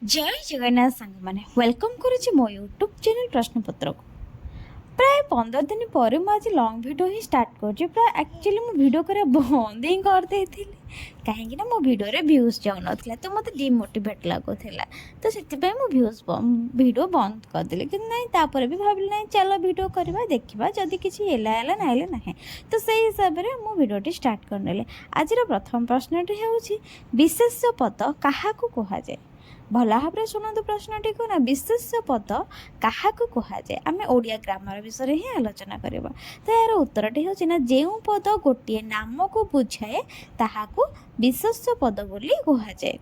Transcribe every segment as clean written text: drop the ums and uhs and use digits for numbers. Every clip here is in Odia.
ଜୟ ଜଗନ୍ନାଥ ସାଙ୍ଗମାନେ, welcome କରୁଛି ମୋ ୟୁଟ୍ୟୁବ୍ ଚ୍ୟାନେଲ୍ ପ୍ରଶ୍ନପତ୍ରକୁ। ପ୍ରାୟ 15 ଦିନ ପରେ ମୁଁ ଆଜି ଲଙ୍ଗ୍ ଭିଡ଼ିଓ ହିଁ ଷ୍ଟାର୍ଟ କରୁଛି। ପ୍ରାୟ ଆକ୍ଚୁଆଲି ମୁଁ ଭିଡ଼ିଓ କରିବା ବନ୍ଦ ହିଁ କରିଦେଇଥିଲି, କାହିଁକିନା ମୋ ଭିଡ଼ିଓରେ ଭ୍ୟୁଜ୍ ଯାଉନଥିଲା, ତ ମୋତେ ଡିମୋଟିଭେଟ୍ ଲାଗୁଥିଲା। ତ ସେଥିପାଇଁ ମୁଁ ଭିଡ଼ିଓ ବନ୍ଦ କରିଦେଲି। କିନ୍ତୁ ନାଇଁ, ତାପରେ ବି ଭାବିଲି, ନାଇଁ, ଚାଲ ଭିଡ଼ିଓ କରିବା, ଦେଖିବା, ଯଦି କିଛି ହେଲା ହେଲା, ନହେଲେ ନାହିଁ। ତ ସେଇ ହିସାବରେ ମୁଁ ଭିଡ଼ିଓଟି ଷ୍ଟାର୍ଟ କରିନେଲି। ଆଜିର ପ୍ରଥମ ପ୍ରଶ୍ନଟି ହେଉଛି, ବିଶେଷ୍ୟ ପଦ କାହାକୁ କୁହାଯାଏ? ଭଲ ଭାବରେ ଶୁଣନ୍ତୁ ପ୍ରଶ୍ନଟିକୁ ନା, ବିଶେଷ୍ୟ ପଦ କାହାକୁ କୁହାଯାଏ? ଆମେ ଓଡ଼ିଆ ଗ୍ରାମାର ବିଷୟରେ ହିଁ ଆଲୋଚନା କରିବା। ତ ଏହାର ଉତ୍ତରଟି ହେଉଛି ନା, ଯେଉଁ ପଦ ଗୋଟିଏ ନାମକୁ ବୁଝାଏ, ତାହାକୁ ବିଶେଷ୍ୟ ପଦ ବୋଲି କୁହାଯାଏ।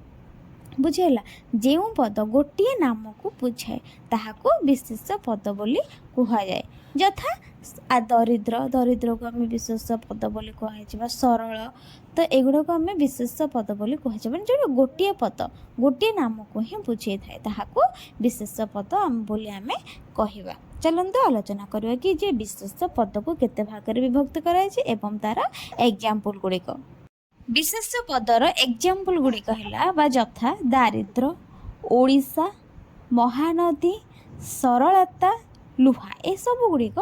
ବୁଝିହେଲା? ଯେଉଁ ପଦ ଗୋଟିଏ ନାମକୁ ବୁଝାଏ, ତାହାକୁ ବିଶେଷ୍ୟ ପଦ ବୋଲି କୁହାଯାଏ। ଯଥା ଦରିଦ୍ର, ଦରିଦ୍ରକୁ ଆମେ ବିଶେଷ୍ୟ ପଦ ବୋଲି କୁହାଯିବ। ସରଳ, ତ ଏଗୁଡ଼ାକୁ ଆମେ ବିଶେଷ୍ୟ ପଦ ବୋଲି କୁହାଯିବ। ମାନେ ଯେଉଁଟା ଗୋଟିଏ ପଦ ଗୋଟିଏ ନାମକୁ ହିଁ ବୁଝେଇଥାଏ, ତାହାକୁ ବିଶେଷ୍ୟ ପଦ ବୋଲି ଆମେ କହିବା। ଚାଲନ୍ତୁ ଆଲୋଚନା କରିବା କି ଯେ ବିଶେଷ୍ୟ ପଦକୁ କେତେ ଭାଗରେ ବିଭକ୍ତ କରାଯାଇଛି ଏବଂ ତା'ର ଏକ୍ଜାମ୍ପଲ୍ ଗୁଡ଼ିକ। ବିଶେଷ୍ୟ ପଦର ଏକ୍ଜାମ୍ପଲ୍ ଗୁଡ଼ିକ ହେଲା ବା ଯଥା ଦାରିଦ୍ର, ଓଡ଼ିଶା, ମହାନଦୀ, ସରଳତା, ଲୁହା। ଏସବୁ ଗୁଡ଼ିକ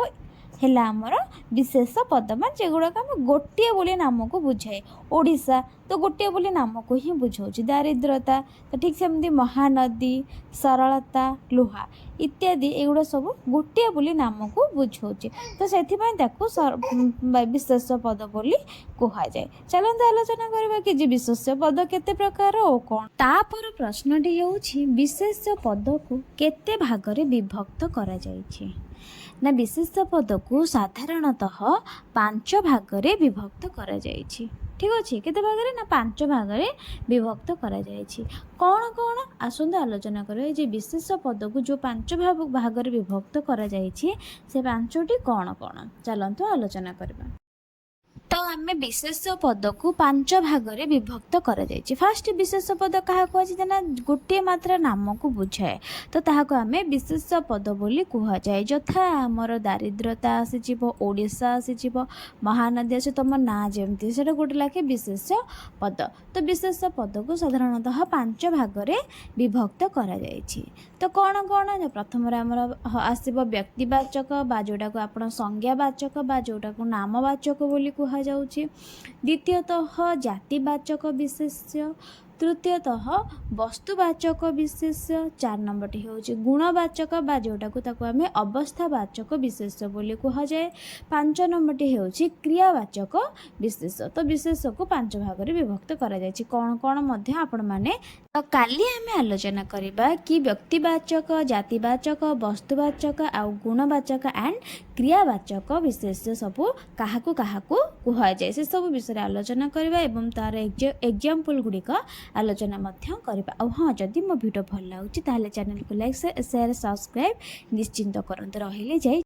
ହେଲା ଆମର ବିଶେଷ୍ୟ ପଦ, ମାନେ ଯେଗୁଡ଼ାକ ଆମେ ଗୋଟିଏ ବୋଲି ନାମକୁ ବୁଝାଏ। ଓଡ଼ିଶା ତ ଗୋଟିଏ ବୋଲି ନାମକୁ ହିଁ ବୁଝାଉଛି, ଦାରିଦ୍ରତା ତ ଠିକ୍ ସେମିତି, ମହାନଦୀ, ସରଳତା, ଲୁହା ଇତ୍ୟାଦି, ଏଗୁଡ଼ା ସବୁ ଗୋଟିଏ ବୋଲି ନାମକୁ ବୁଝାଉଛି। ତ ସେଥିପାଇଁ ତାକୁ ବିଶେଷ୍ୟ ପଦ ବୋଲି କୁହାଯାଏ। ଚାଲନ୍ତୁ ଆଲୋଚନା କରିବା କି ଯେ ବିଶେଷ୍ୟ ପଦ କେତେ ପ୍ରକାର ଓ କ'ଣ। ତାପର ପ୍ରଶ୍ନଟି ହେଉଛି, ବିଶେଷ୍ୟ ପଦକୁ କେତେ ଭାଗରେ ବିଭକ୍ତ କରାଯାଇଛି? ନା, ବିଶେଷ୍ୟ ପଦକୁ ସାଧାରଣତଃ ପାଞ୍ଚ ଭାଗରେ ବିଭକ୍ତ କରାଯାଇଛି। ଠିକ୍ ଅଛି? କେତେ ଭାଗରେ? ନା, ପାଞ୍ଚ ଭାଗରେ ବିଭକ୍ତ କରାଯାଇଛି। କ'ଣ କ'ଣ? ଆସନ୍ତୁ ଆଲୋଚନା କରିବା ଯେ ବିଶେଷ୍ୟ ପଦକୁ ଯେଉଁ ପାଞ୍ଚ ଭାଗରେ ବିଭକ୍ତ କରାଯାଇଛି, ସେ ପାଞ୍ଚଟି କ'ଣ କ'ଣ? ଚାଲନ୍ତୁ ଆଲୋଚନା କରିବା। ତ ଆମେ ବିଶେଷ୍ୟ ପଦକୁ ପାଞ୍ଚ ଭାଗରେ ବିଭକ୍ତ କରାଯାଇଛି। ଫାଷ୍ଟ, ବିଶେଷ୍ୟ ପଦ କାହାକୁ କୁହାଯାଏ ନା, ଗୋଟିଏ ମାତ୍ର ନାମକୁ ବୁଝାଏ, ତ ତାହାକୁ ଆମେ ବିଶେଷ୍ୟ ପଦ ବୋଲି କୁହାଯାଏ। ଯଥା ଆମର ଦାରିଦ୍ରତା ଆସିଯିବ, ଓଡ଼ିଶା ଆସିଯିବ, ମହାନଦୀ ଅଛି, ତୁମ ନାଁ ଯେମିତି, ସେଇଟା ଗୋଟେ ଲେଖେ ବିଶେଷ୍ୟ ପଦ। ତ ବିଶେଷ୍ୟ ପଦକୁ ସାଧାରଣତଃ ପାଞ୍ଚ ଭାଗରେ ବିଭକ୍ତ କରାଯାଇଛି। ତ କ'ଣ କ'ଣ? ନା, ପ୍ରଥମରେ ଆମର ଆସିବ ବ୍ୟକ୍ତିବାଚକ ବା ଯେଉଁଟାକୁ ଆପଣ ସଂଜ୍ଞାବାଚକ ବା ଯେଉଁଟାକୁ ନାମବାଚକ ବୋଲି କୁହାଯାଉଛି। ଦ୍ୱିତୀୟତଃ ଜାତିବାଚକ ବିଶେଷ୍ୟ, ତୃତୀୟତଃ ବସ୍ତୁବାଚକ ବିଶେଷ୍ୟ, ଚାରି ନମ୍ବରଟି ହେଉଛି ଗୁଣବାଚକ ବା ଯେଉଁଟାକୁ ତାକୁ ଆମେ ଅବସ୍ଥାବାଚକ ବିଶେଷ୍ୟ ବୋଲି କୁହାଯାଏ, ପାଞ୍ଚ ନମ୍ବରଟି ହେଉଛି କ୍ରିୟାବାଚକ ବିଶେଷ୍ୟ। ତ ବିଶେଷ୍ୟକୁ ପାଞ୍ଚ ଭାଗରେ ବିଭକ୍ତ କରାଯାଇଛି। କ'ଣ କ'ଣ ମଧ୍ୟ ଆପଣମାନେ ତ କାଲି ଆମେ ଆଲୋଚନା କରିବା କି ବ୍ୟକ୍ତିବାଚକ, ଜାତିବାଚକ, ବସ୍ତୁବାଚକ ଆଉ ଗୁଣବାଚକ ଆଣ୍ଡ କ୍ରିୟାବାଚକ ବିଶେଷ୍ୟ ସବୁ କାହାକୁ କାହାକୁ କୁହାଯାଏ, ସେସବୁ ବିଷୟରେ ଆଲୋଚନା କରିବା ଏବଂ ତା'ର ଏକ୍ଜାମ୍ପଲ୍ ଗୁଡ଼ିକ ଆଲୋଚନା ମଧ୍ୟ କରିବା। ଆଉ ହଁ, ଯଦି ମୋ ଭିଡ଼ିଓ ଭଲ ଲାଗୁଛି, ତାହେଲେ ଚ୍ୟାନେଲକୁ ଲାଇକ୍, ସେୟାର, ସବସ୍କ୍ରାଇବ୍ ନିଶ୍ଚିନ୍ତ କରନ୍ତୁ। ରହିଲେ, ଯାଇ।